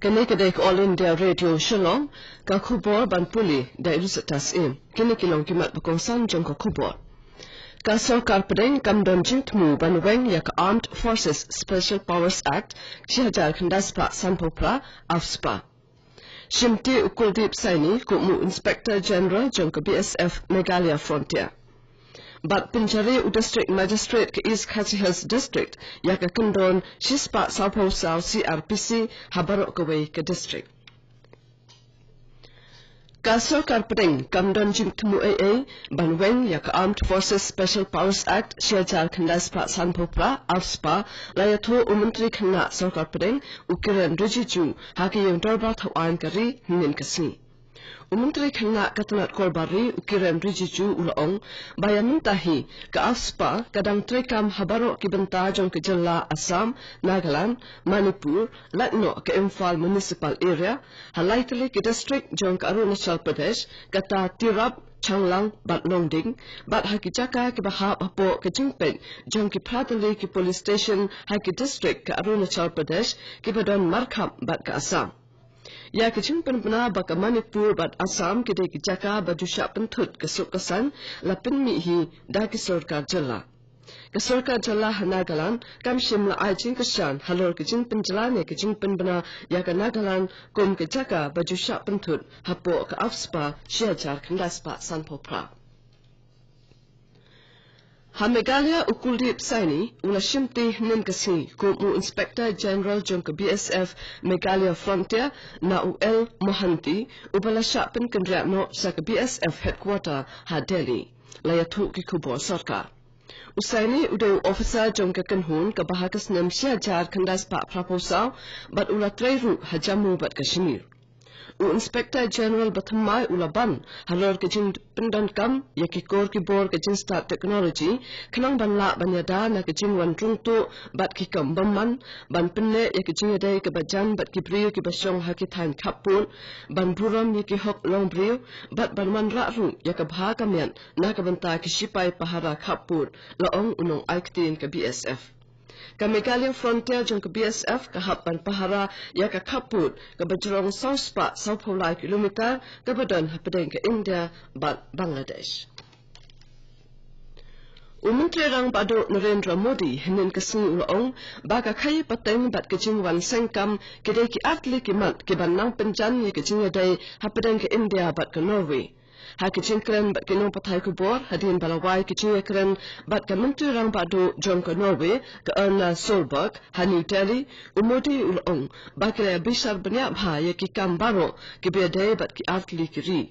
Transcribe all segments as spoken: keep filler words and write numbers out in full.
Kane ka dei ka All India Radio Shillong, ka khubor ban pule da i Rosetta Syiem. Kine ki long ki mat ba kongsan jong ka khubor. Ka sorkar pdeng kam don jingthmu ban weng ïa ka Armed Forces Special Powers Act, shi hajar khyndai spah sanphew phra, AFSPA. Shimti u Kuldeep Saini kum u Inspector General jong ka B S F Meghalaya Frontier. Bad pynjari u District Magistrate ka East Khasi Hills District ïa ka kyndon shi spah sawphew saw C R P C ha baroh kawei ka district. Ka sorkar pdeng kam don jingthmu ei ei ban weng ïa ka Armed Forces Special Powers Act shi hajar khyndai spah sanphew phra, AFSPA, la ïathuh u Myntri Khynnah sorkar pdeng u Kiren Rijiju ha ka ïing dorbar thaw aiñ ka ri hynnin ka sngi. U Myntri Khynnah ka tnat Korbar Ri u Kiren Rijiju u la ong ba ïa mynta hi ka AFSPA ka dang treikam ha baroh ki bynta jong ka jylla Assam, Nagaland, Manipur, lait noh ka Imphal Municipal Area, ha lai tylli ki district jong ka Arunachal Pradesh, kata Tirap, Changlang bad Longding, bad ha ki jaka kiba hap hapoh ka jingpeit jong ki phra tylli ki police station ha ki district ka Arunachal Pradesh kiba don markhap bad ka Assam. Ïa ka jingpynbna ba ka Manipur bad Assam ki dei ki jaka ba ju shah pynthut ka suk ka saiñ la pynmih hi da ki sorkar jylla. Ka sorkar jylla ha Nagaland kam shym la ai jingkyrshan halor ka jingpynjlan ïa ka jingpynbna ïa ka Nagaland kum ka jaka ba ju shah pynthut hapoh ka AFSPA shi hajar khyndai spah sanphew phra. Ha Meghalaya u Kuldeep Saini u la shimti hynnin ka sngi kum u Inspector General jong ka B S F Meghalaya Frontier na u L Mohanty uba la shah pynkynriah noh sha ka B S F Headquarter ha Delhi. La ïathuh ki khubor sorkar. U Saini u dei u officer jong ka kynhun kaba ha ka snem shi hajar khyndai spah phraphew saw bad u la trei ruh ha Jammu bad Kashmir. U Inspector General ba thymmai u la ban halor ka jingpyndonkam ïa ki kor ki bor ka jingstad technology khnang ban lah ban ïada na ka jingwan rung tuh bad ki kam bymman, ban pynneh ïa ka jingïadei kaba jan bad ki briew kiba shong ha ki thaiñ khappud, ban burom ïa ki hok longbriew bad ban wanrah ruh ïa ka bha ka miat na ka bynta ki shipai pahara khappud, la ong u nongai ktien ka B S F. Ka Meghalaya Frontier jong ka B S F ka hap ban pahara ïa ka khappud kaba jrong saw spah sawphew lai kilometer kaba don hapdeng ka India bad Bangladesh. U Myntri Rangbah Duh Narendra Modi hynnin ka sngi u la ong ba ka khaïi pateng bad ka jingwan seng kam ki dei ki artylli ki mat kiban nang pynjan ïa ka jingïadei hapdeng ka India bad ka Norway. Ha ka jingkren bad ki nongpathai khubor hadien ba la wai ka jingïakren bad ka Myntri Rangbah Duh jong ka Norway ka Erna Solberg ha New Delhi, u Modi u la ong ba ki la bishar bniah bha ïa ki kam baroh kiba ïadei bad ki artylli ki ri.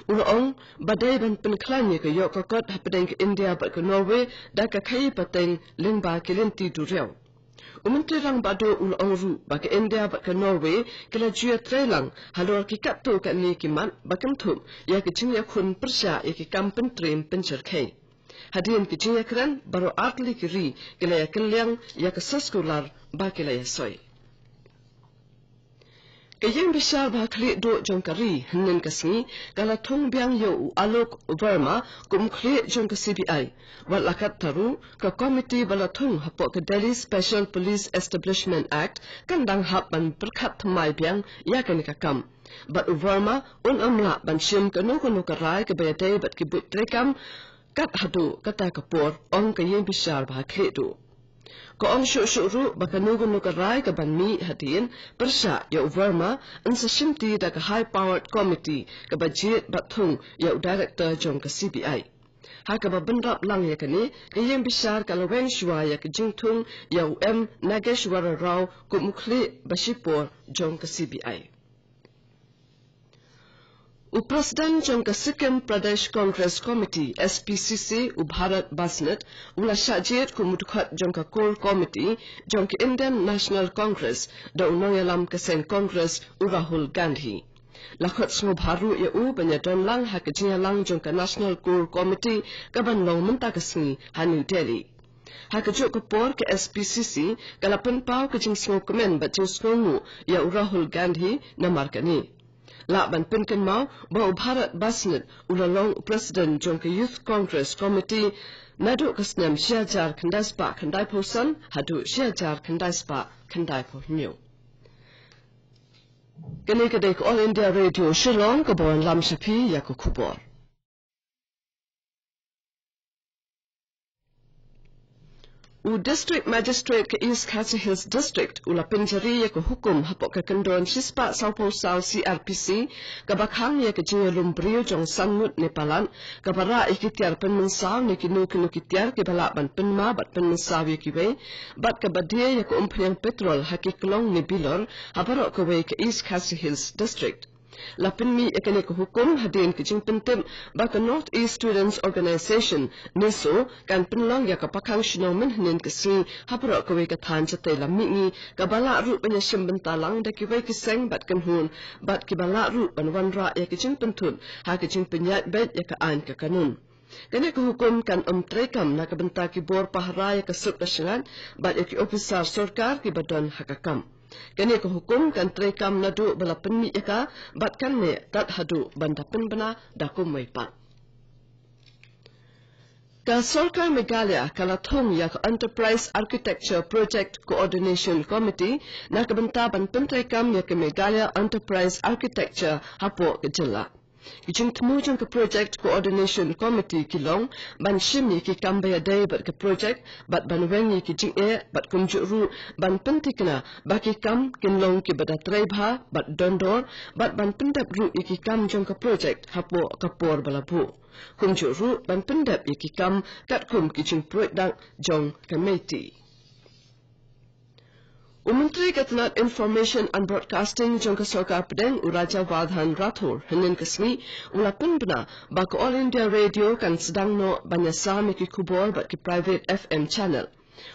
U la ong ba dei ban pynkhlaiñ ïa ka ïoh ka kot hapdeng ka India bad ka Norway da ka khaïi pateng lyngba ki lynti duriaw. U Myntri Rangbah Duh u la ong ruh ba ka India bad ka Norway ki la ju ïatreilang halor ki katto katne ki mat ba kynthup ïa ka jingïakhun pyrshah ïa ki kam pyntriem pynshyrkhei. Hadien ki jingïakren baroh artylli ki ri ki la ïakylliang ïa ka soskular ba ki la ïasoi. Ka ïing bishar ba ha khlieh duh jong ka ri hynnin ka sngi ka la thung biang ïa u Alok Verma kum u khlieh jong ka C B I. Wat la katta ruh ka komiti ba la thung hapoh ka Delhi Special Police Establishment Act kan dang hap ban pyrkhat thymmai biang ïa kane ka kam. Bad u Verma un ym lah ban shim kano kano ka rai kaba ïadei bad ki buit treikam kat haduh kata ka por, ong ka ïing bishar ba ha khlieh duh. Ka ong shuh shuh ruh ba kano kano ka rai kaban mih hadien pyrshah ïa u Verma yn sa shimti da ka high powered committee kaba jied bad thung ïa u director jong ka C B I. Ha kaba bynrap lang ïa kane, ka ïing bishar ka la weng shuwa ïa ka jingthung ïa u M Nageshwara Rao kum u khlieh ba shipor jong ka C B I. U President jong ka Sikkim Pradesh Congress Committee, S P C C, u Bharat Basnet, u la shah jied kum u dkhot jong ka Core Committee jong ka Indian National Congress da u nongïalam ka seng Congress u Rahul Gandhi. La khot sngewbha ruh ïa u ban ïadon lang ha ka jingïalang jong ka National Core Committee kaban long mynta ka sngi ha New Delhi. Ha kajuh ka por ka S P C C ka la pynpaw ka jingsngewkmen bad jingsngewnguh ïa u Rahul Gandhi namar kane. Lah ban pynkynmaw ba u Bharat Basnet u la long u President jong ka Youth Congress Committee naduh ka snem shi hajar khyndai spah khyndai phew san haduh shi hajar khyndai spah khyndai phew hynñiew. Kane ka dei ka All India Radio Shillong, kaba wanlam sha phi ïa ka khubor. U District Magistrate ka East Khasi Hills District u la pynjari ïa ka hukum hapoh ka kyndon shispah sawphew saw C R P C, kaba khang ïa ka jingïalum briew jong san ngut ne palat, kaba rah ïa ki tiar pynmynsaw ne kino kino ki tiar kiba lah ban pynma bad pynmynsaw ïa kiwei, bad kaba die ïa ka umphniang petrol ha ki klong ne bilor ha baroh kawei ka East Khasi Hills District. La pynmih ïa kane ka hukum hadien ka jingpyntip ba ka North East Students Organisation, NESO, kan pynlong ïa ka pakhang shnong mynhynnin ka sngi ha baroh kawei ka thaiñ shatei lam mihngi, kaba lah ruh ban ïashim bynta lang da kiwei ki seng bad kynhun, bad kiba lah ruh ban wanrah ïa ka jingpynthut ha ka jingpynïaid beit ïa ka aiñ ka kanun. Kane ka hukum kan ym treikam na ka bynta ki bor pahara ïa ka suk ka shngaiñ bad ïa ki ophisar sorkar kiba don ha ka kam. Kane ka hukum kan treikam naduh ba la pynmih ïa ka bad kan neh tad haduh ban da pynbna da kumwei pat. Ka Sorkar Meghalaya ka la thung ïa ka Enterprise Architecture Project Coordination Committee na ka bynta ban pyntreikam ïa ka Meghalaya Enterprise Architecture hapoh ka jylla. Ki jingthmu jong ka Project Coordination Committee ki long ban shim ïa ki kam ba ïadei bad ka project bad ban weng ïa ki jingeh bad kumjuh ruh ban pynthikna ba ki kam kin long kiba da trei bha bad don dor bad ban pyndep ruh ïa ki kam jong ka project hapoh ka por ba la buh. Kumjuh ruh ban pyndep ïa ki kam katkum ki jingpruid dak jong ka meiti. U Myntri ka tnat Information and Broadcasting jong ka Sorkar Pdeng, u Rajya Vardhan Rathore, hynnin ka sngi u la pynbna ba ka All India Radio kan sdang noh ban ïasam ïa ki khubor bad ki private F M channel.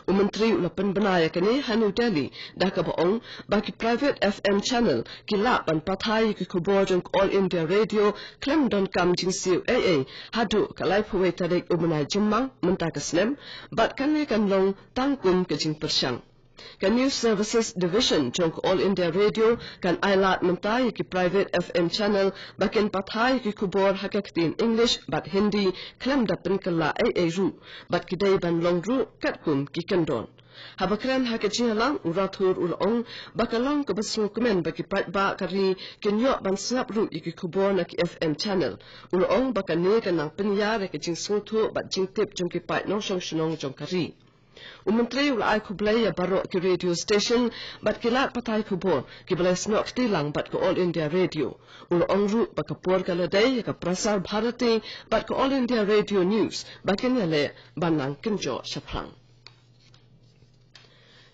U Myntri u la pynbna ïa kane ha New Delhi da kaba ong ba ki private F M channel ki lah ban pathai ïa ki khubor jong ka All India Radio khlem donkam jingsiew ei ei haduh ka laiphew wei tarik u bnai Jymmang mynta ka snem, bad kane kan long tang kum ka jingpyrshang. Ka News Services Division jong ka All India Radio kan ailad mynta ïa ki private F M channel ba kin pathai ïa ki khubor ha ka ktien English bad Hindi khlem da pynkylla ei ei ruh, bad ki dei ban long ruh katkum ki kyndon. Haba kren ha ka jingïalang, u Rathore u la ong ba ka long kaba sngewkmen ba ki paidbah ka ri kin ïoh ban sngap ruh ïa ki khubor na ki F M channel. U la ong ba kane kan nang pynïar ïa ka jingsngewthuh bad jingtip jong ki paid nongshong shnong jong ka ri. U Myntri u la ai khublei ïa baroh ki radio station bad ki lad pathai khubor kiba la snoh kti lang bad ka All India Radio. U la ong ruh ba ka por ka la dei ïa ka Prasar Bharati bad ka All India Radio News ba kin ïaleh ban nang kynjoh shaphrang.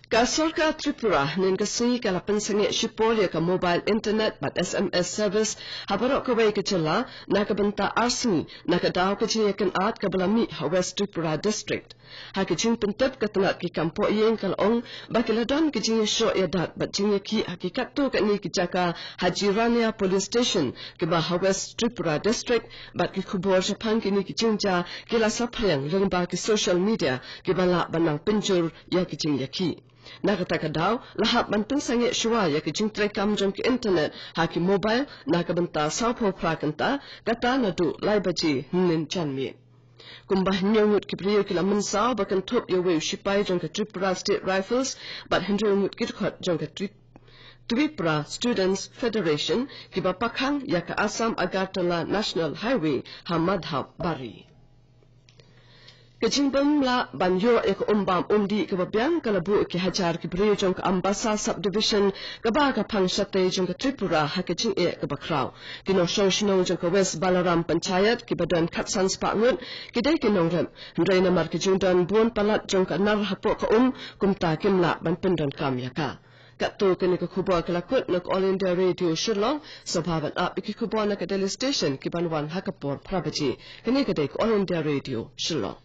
Ka Sorkar Tripura hynnin ka sngi ka la pynsangeh shipor ïa ka mobile internet bad S M S service ha baroh kawei ka jylla na ka bynta ar sngi, na ka daw ka jingïakynad kaba la mih ha West Tripura District. Ha ka jingpyntip ka tnat ki kam pohïing ka la ong ba ki la don ka jingïashoh ïadat bad jingïakhih ha ki katto katne ki jaka ha Jirania Police Station kiba ha West Tripura District, bad ki khubor shaphang kine ki jingjia ki la saphriang lyngba ki social media kiba lah ban nang pynjur ïa ki jingïakhih. Na kata ka daw la hap ban pynsangeh shuwa ïa ki jingtreikam jong ki internet ha ki mobile na ka bynta sawphew phra kynta, kata naduh lai baje hynnin janmiet. Kumba hynñiew ngut ki briew ki la mynsaw ba kynthup ïa uwei u shipai jong ka Tripura State Rifles bad hynriew ngut ki dkhot jong ka Tri-, Tripura Students Federation kiba pakhang ïa ka Assam Agartala National Highway ha Madhapabari. Ka jingbym lah ban ïoh ïa ka um bam um dih kaba biang ka la buh ki hajar ki briew jong ka Ambassa Subdivision kaba ka phang shatei jong ka Tripura ha ka jingeh kaba khraw. Ki nongshong shnong jong ka West Balaram Panchayat kiba don khatsan spah ngut ki dei ki nongrep, hynrei namar ki jingdon bun palat jong ka nar hapoh ka um, kumta kim lah ban pyndonkam ïa ka. Katto kane ka khubor ka la kut na ka All India Radio Shillong. Sngewbha ban ap ïa ki khubor na ka Delhi Station ki ban wan ha ka por phra baje. Kane ka dei ka All India Radio Shillong.